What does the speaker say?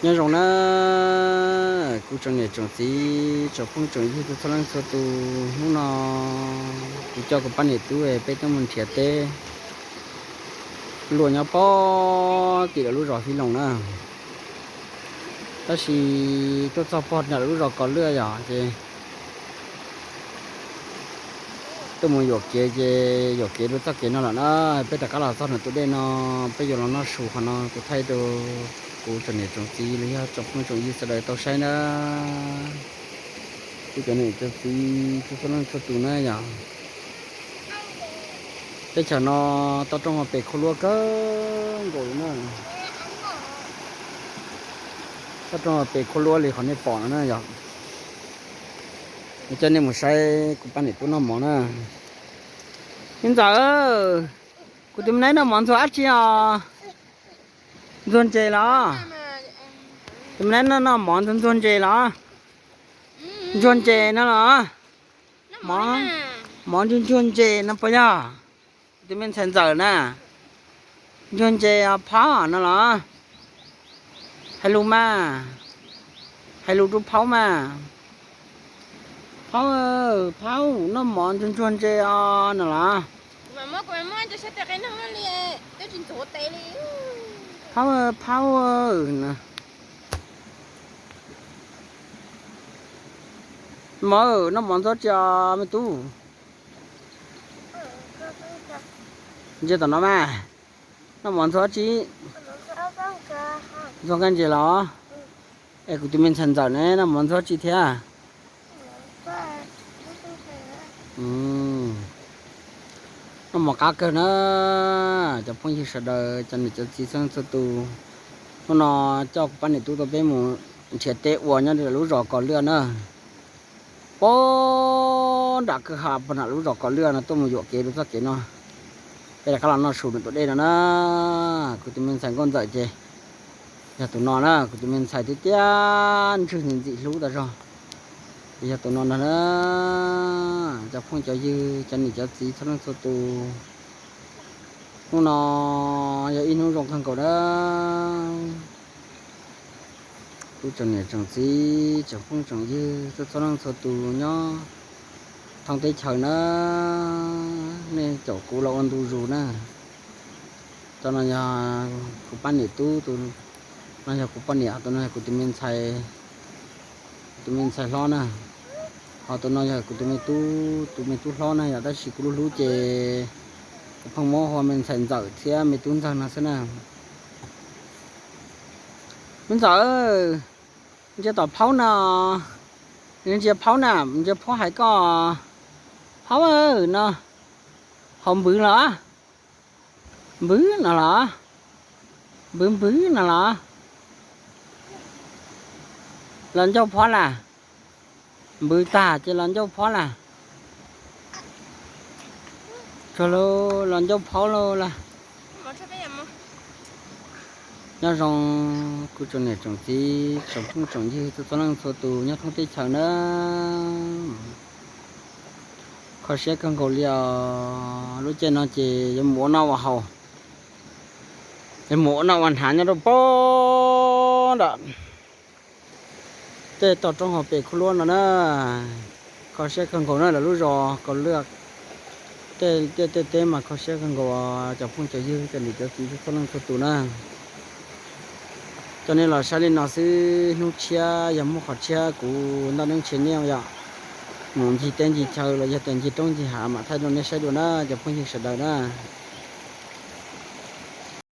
Nyob zoo na, kuv tsoom niam tsoom txiv tsoom phooj tsoom ywg txhua leej txhua tus, hnub no kuv coj kuv pab niam tub peb tuaj mus nrhiav teb luaj nyob pog tim lawv lub zos Fib Loos na. Tab sis tuaj txog pog nram lawv lub zos Kos Lwj yom, ces tuaj mus yuam kev ces yuam kev rau txoj kev no lawm na. Peb rov qab los txog nram tus dej no, peb yuav los noj su qhov no, kuv thaij rau kuv tsoom niam tsoom txiv los yog tsoom phooj tsoom ywg sawv daws tau saib na. Kuv cov niam cov txiv txhua leej txhua tus na yom, teb chaws no toj roob hauv pes khua luab kawg nkaus li na. Toj roob hauv pes khua luab li qhov nej pom no na yom. Coj nej mus saib kuv pab niam tub noj mov na. Me ntxawm, kuv tus me nab noj mov ntxuag dab tsi os? Ntxuag ntses los? Tus me nab noj mov ntxuag ntses los? Ntxuag ntses no los? Mov ntsuag ntsuag ntses no puas yog? Tus me ntxhais ntxawm na, ntsuag ntses os Phaub no los? Hais lus mas, hais lus rau Phaub mas. Phaub, Phaub noj mov ntsuag ntsuag ntses os no los? Phaub, Phaub, mov, noj mov ntxuag tsis os me tub? Ntsia tom no mas, noj mov ntxuag tsi? Ntxuag nkaj ntses los? Es kuv tus me ntxhais ntxawm ne noj mov ntxuag tsi thiab? Noj mov qab kawg na, cov phooj ywg sawv daws, cov niam cov txiv txhua leej txhua tus. Hnub no coj kuv pab niam tub tau peb mus nrhiav teb ua nyob lub zos Kos Lwj na. Pog nram kwj ha pog nram lub zos Kos Lwj no tuaj mus yuam kev rau txoj kev no. Peb rov qab los noj su nram tus dej no na. Kuv tus me ntxhais nkauj ntxawm ces yog tus no na, kuv tus me ntxhais tiag tiag ntswg ntxim hlub tas zog. Ces yog tus no ntag na. Cov phooj cov ywg, cov niam cov txiv txhua leej txhua tus, hnub no yog ib hnub zoo kawg nkaus na. Kuv tsoom niam tsoom txiv tsoom phooj tsoom ywg txhua txhua leej txhua tus nyob thoob teb chaws na, nej caum kuv los ua ntu zus na. Cov no yog kuv pab niam tub, tus no yog kuv poj niam, tus no yog kuv tus me ntxhais, kuv tus me ntxhais hlob na. Ho tus no yog kuv tus me tub, tus me tub hlob na yom, tab sis kuv lub hlub ces kuv pheej muab hu me ntxhais ntxawm thiab me tub ntxawg no xwb na. Me ntxawm, ntsia tom Phaub no, ntsia Phaub na, ntsia Phaub hais koj. Phaub no, hauv npwv los? Npwv no los? Npwv npwv no los? Los ncauj Phaub las? Npwv tag ces los ncauj Phaub las? Tsuag lauj, los ncauj Phaub lauj las. Nyob zoo kuv tsoom niam tsoom txiv tsoom phooj tsoom ywg txhua txhua leej txhua tus nyob thoob teb chaws na. Kho siab kawg nkaus li os, lub caij no ces yuav mus ua noj ua haus, yuav mus ua noj ua hnav nyob rau pog nram tej toj roob hauv pes khub luab no na. Kho siab kawg nkaus na, lawv lub zos Kaus Lwj tej tej teb mas kho siab kawg nkaus, cov phooj cov ywg cov niam cov txiv txhua leej txhua tus na. Coj nej los saib li no xwb, hnub tshiab yog muaj qhov tshiab kuv Ntaj Neeb Channel yom, mus ncig teb ncig chaw los yog tias ncig roob ncig hav mam thaij rau nej saib dua na cov phooj ywg sawv daws na.